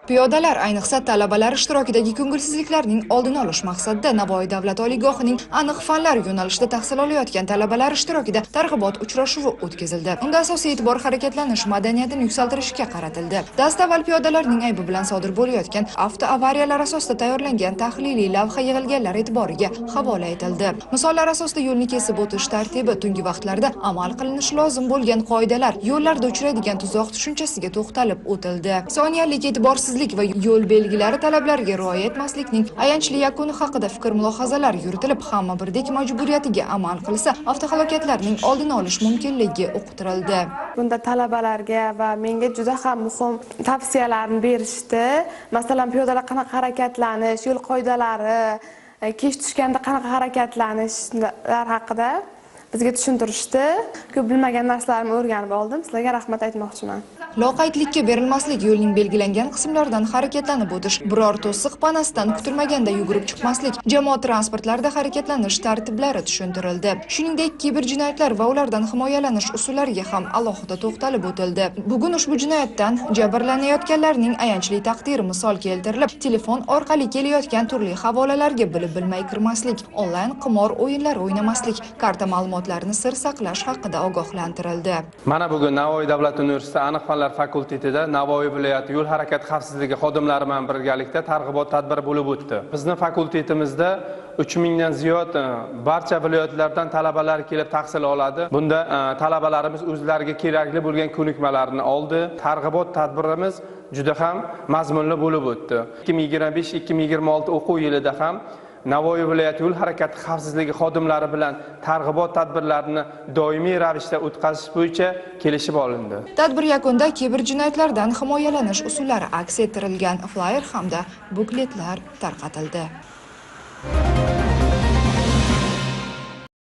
Piyodalar, ayniqsa talabalar ishtirokidagi ko'ngilsizliklarning oldini olish maqsadida Navoiy davlat oliygohining aniq fanlar yo'nalishida tahsil olayotgan talabalar ishtirokida targ'ibot uchrashuvi o'tkazildi. Unda asosiy e'tibor harakatlanish madaniyatini yuksaltirishga qaratildi. Dastavval piyodalarning aybi bilan sodir bo'layotgan avtoavariyalar asosida tayyorlangan tahliliy lavha yig'ilganlar e'tiboriga havola etildi. Misollar asosida yo'lni kesib o'tish tartibi, tungi vaqtlarda amal qilinishi lozim bo'lgan qoidalar, yo'llarda uchraydigan tuzoq tushunchasiga to'xtalib o'tildi. Soniyalik e'tiborsizlik va yo'l belgilari talablariga rioya etmaslikning ayanchli yakuni haqida fikr-mulohazalar yuritilib, hamma birdek majburiyatiga amal qilsa, avtohalokatlarning oldini olish mumkinligi uqtirildi. Bunda talabalarga va menga juda ham muhim tavsiyalarni berishdi. Masalan, piyodalar qanaqa harakatlanish, yo'l qoidalari, kech tushganda qanaqa harakatlanishlar haqida bizga tushuntirishdi. Ko'p bilmagan narsalarimni o'rganib oldim. Sizlarga rahmat aytmoqchiman. Loqaydlikka berilmaslik, yo'lning belgilangan qismlaridan harakatlanib o'tish, biror to'siq panasidan kutilmaganda yugurib chiqmaslik, jamoat transportlarida harakatlanish tartiblari tushuntirildi. Shuningdek, kiber jinoyatlar va ulardan himoyalanish usullariga ham alohida to'xtalib o'tildi. Bugun ushbu jinoyatdan jabrlanayotganlarning ayanchli taqdiri misol keltirilib, telefon orqali kelayotgan turli havolalarga bilib-bilmay kirmaslik, onlayn qimor o'yinlari o'ynamaslik, karta ma'lumotlarini sir saqlash haqida ogohlantirildi. Mana bugun Navoiy davlat universiteti aniq fanlar fakultetida Navoiy viloyati yo'l harakati xavfsizligi xodimlari bilan birgalikda targ'ibot tadbiri bo'lib o'tdi. Bizni fakultetimizda 3000 dan ziyod barcha viloyatlardan talabalar kelib tahsil oladi. Bunda talabalarimiz o'zlariga kerakli bo'lgan ko'nikmalarni oldi. Targ'ibot tadbirimiz juda ham mazmunli bo'lib o'tdi. 2025-2026 o'quv yilida ham Navoiy viloyati yo'l harakati xavfsizligi xodimlari bilan targ'ibot tadbirlarini doimiy ravishda o'tkazish bo'yicha kelishib olindi. Tadbir yakunida kiber jinoyatlardan himoyalanish usullari aks ettirilgan flayer hamda bukletlar tarqatildi.